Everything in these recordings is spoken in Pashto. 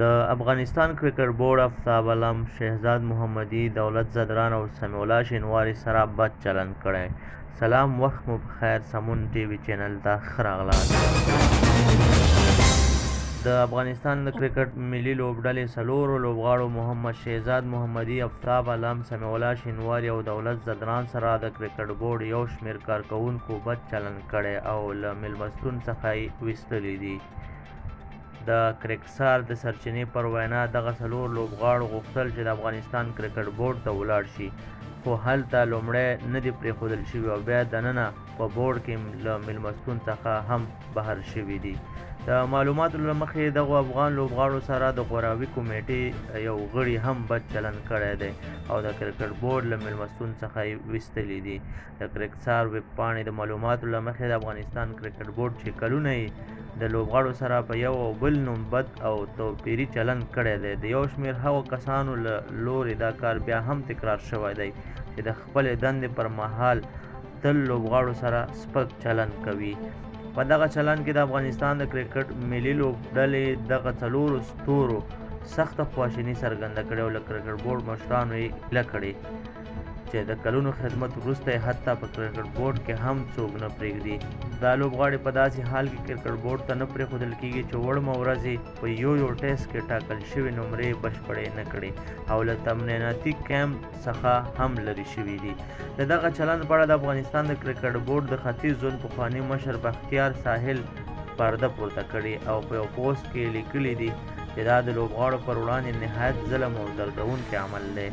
د افغانستان کرکټ بورډ افتاب علم، شهزاد محمدي، دولت ځدران او سمیع الله شینواري سره بد چلند کړی. سلام وخت مو په خیر، سمون ټي وي چینل ته ښه راغلاست. د افغانستان د کرکټ ملي لوبډلې څلورو لوبغاړو محمد شهزاد محمدي، افتاب علم، سمیع الله شینواري او دولت ځدران سره د کرکټ بورډ یو شمېر کارکوونکو بد چلند کړی او له میلمستون څخه یې ویستلي دي. د کرکسار د سرچینې پر وینا، دغه څلور لوبغاړو غوښتل چې د افغانستان کرکټ بورډ ته ولاړ شي، خو هلته لومړی نه دي پرېښودل شوي او بیا دننه په بورډ کې له میلمستون څخه هم بهر شوي دي. د معلوماتو له مخې، دغو افغان لوبغاړو سره د غوراوي کمېټې یو غړي هم بد چلند کړی دی او د کرکټ بورډ له میلمستون څخه یې ویستلي دي. د کرکسار ویبپاڼې د معلوماتو له مخې، د افغانستان کرکټ بورډ چې کلونه یې د لوبغاړو سره په یو او بل نوم بد او توپیري چلند کړی دی، د یو شمېر هغو کسانو له لورې دا کار بیا هم تکرار شوی دی چې د خپلې دندې پر مهال تل لوبغاړو سره سپک چلند کوي. په دغه چلند کې د افغانستان د کرکټ ملي لوبډلې دغه څلورو ستورو سخته خواشیني څرګنده کړې او له کرکټ بورډ مشرانو یې ګیله کړې چې د کلونو خدمت وروسته یې حتی په کرکټ بورډ کې هم څوک نه پرېږدي. دا لوبغاړي په داسې حال کې کرکټ بورډ ته نه پرېښودل کېږي چې وړمه ورځ یې په یو یو ټېسټ کې ټاکل شوې نمرې بشپړې نه کړې او له تمریناتي کمپ څخه هم لرې شوي دي. د دغه چلند په اړه د افغانستان د کرکټ بورډ د ختیځ زون پخواني مشر بختیار ساحل پرده پورته کړې او په یو پوسټ کې یې لیکلي دي چې دا د لوبغاړو پر وړاندې نهایت ظلم او دردونکی عمل دی.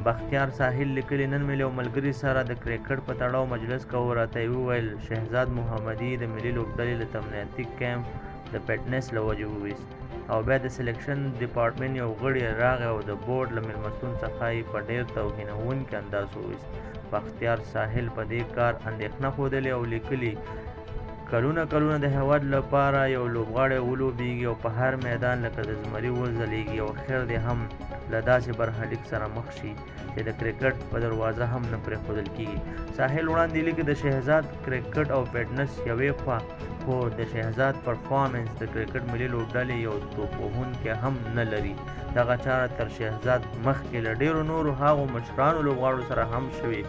بختیار ساحل لیکلي، نن مې له یو ملګري سره د کرکټ په تړاو مجلس کاوه، راته یې وویل شهزاد محمدي د ملي لوبډلې له تمریناتي کمپ د فټنس له وجې وویست او بیا د سلیکشن ډیپارټمنټ یو غړی راغی او د بورډ له میلمستون څخه یې په ډېر توهینوونکي انداز وویست. بختیار ساحل په دې کار اندېښنه ښودلې او لیکلي، کلونه کلونه د هېواد لپاره یو لوبغاړی ولوبېږي او په هر میدان لکه د زمري وځلېږي او اخر دې هم له داسې برخلیک سره مخ شي چې د کرکټ په دروازه هم نه پرېښودل کېږي. ساحل وړاندې لیکي، د شهزاد کرکټ او فټنس یوې خوا، خو د شهزاد پرفارمنس د کرکټ ملي لوبډلې یو توپوهونکی هم نه لري. دغه چاره تر شهزاد مخکې له ډېرو نورو هغو مشرانو لوبغاړو سره هم شوې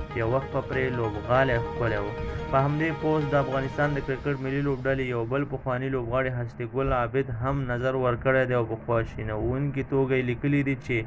چې یو وخت به پرې لوبغالی ښکلی و. په همدې پوسټ د افغانستان د کرکټ ملي لوبډلې یو بل پخواني لوبغاړي هستي ګل عابد هم نظر ورکړی دی او په خواشینوونکي توګه یې لیکلي دي چې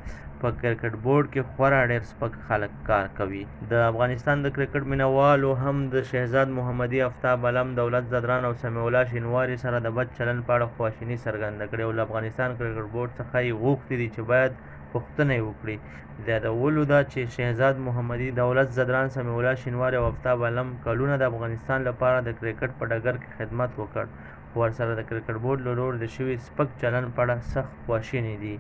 په کرکټ بورډ کې خورا ډېر سپک خلک کار کوي. د افغانستان د کرکټ مینهوالو هم د شهزاد محمدي، افتاب علم، دولت ځدران او سمیع الله شینواري سره د بد چلند په اړه خواشیني څرګنده کړې او له افغانستان کرکټ بورډ څخه یې غوښتي دي چې باید پوښتنه یې وکړي. د یادولو ده چې شهزاد محمدي، دولت ځدران، سمیع الله شینواري او افتاب علم کلونه د افغانستان لپاره د کرکټ په ډګر کې خدمت وکړ، خو ورسره د کرکټ بورډ له لوري د شوي سپک چلند په اړه سخت خواشیني دي.